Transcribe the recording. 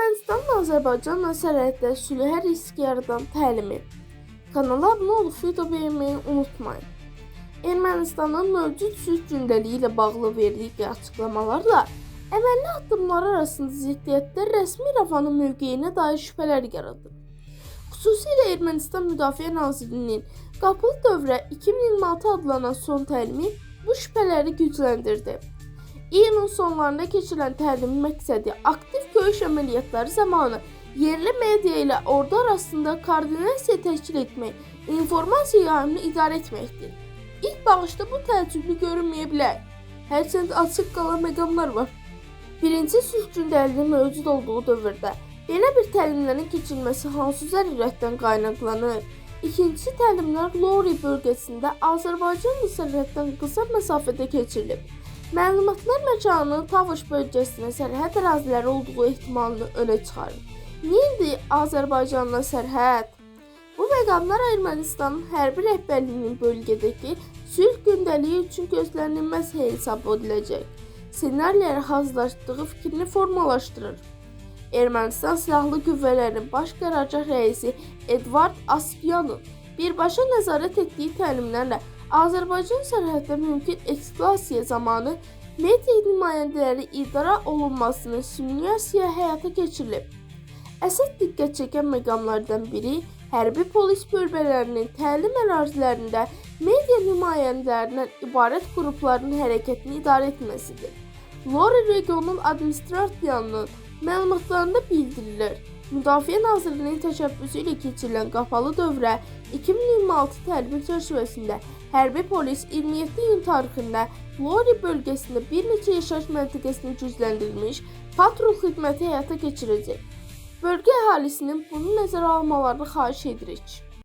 Ermənistanın Azərbaycanla sərhəddə sülhə risk yaradan təlimi. Kanala abunə olub video bəyənməyi unutmayın. Ermənistanın mövcud sülh gündəliyi ilə bağlı verdiyi açıqlamalarla əməlli addımları arasında ziddiyyətlər rəsmi İrəvanın mövqeyinə dair şübhələr yaradır. Xüsusilə Ermənistan Müdafiə Nazirliyinin Qapılı dövrə 2026 adlanan son təlimi bu şübhələri gücləndirdi. İyunun sonlarında keçirilən təlimin məqsədi aktiv görüş əməliyyatları zamanı yerli media ilə ordu arasında koordinasiya təşkil etmək, informasiya yayımını idarə etməkdir. İlk baxışda bu təəccüblü görünməyə bilər. Hərçənd açıq qalan məqamlar var. Birinci sülh gündəliyinin mövcud olduğu dövrdə belə bir təlimlərin keçirilməsi hansı zərurətdən qaynaqlanır? İkincisi, təlimlər Lori bölgəsində Azərbaycanla sərhəddən qısa məsafədə keçirilib. Məlumatlar məkanının Tavuş bölgəsinin sərhəd əraziləri olduğu ehtimalını önə çıxarır. Niyə indi Azərbaycanla sərhəd? Bu məqamlar Ermənistanın hərbi rəhbərliyinin bölgədəki sülh gündəliyi üçün gözlənilməz hesab ediləcək ssenariləri hazırlaşdığı fikrini formalaşdırır. Ermənistan Silahlı Qüvvələrinin Baş Qərargah rəisi Edvard Askyanın birbaşa nəzarət etdiyi təlimlərlə Azərbaycan sərhəddə mümkün eskalasiya zamanı media nümayəndələri idarə olunmasının simulyasiya həyata keçirilib. Əsas diqqət çəkən məqamlardan biri hərbi polis bölmələrinin təlim ərazilərində media nümayəndələrindən ibarət qrupların hərəkətini idarə etməsidir. Lori regionun administrasiyanının məlumatlarında bildirilir. Müdafiə Nazirliyinin təşəbbüsü ilə keçirilən qapalı dövrə 2026 təlimi çərçivəsində hərbi polis 27 iyun tarixində Lori bölgəsində bir neçə yaşayış məntəqəsində gücləndirilmiş patrul xidməti həyata keçirəcək. Bölgə əhalisinin bunu nəzərə almalarını xahiş edirik.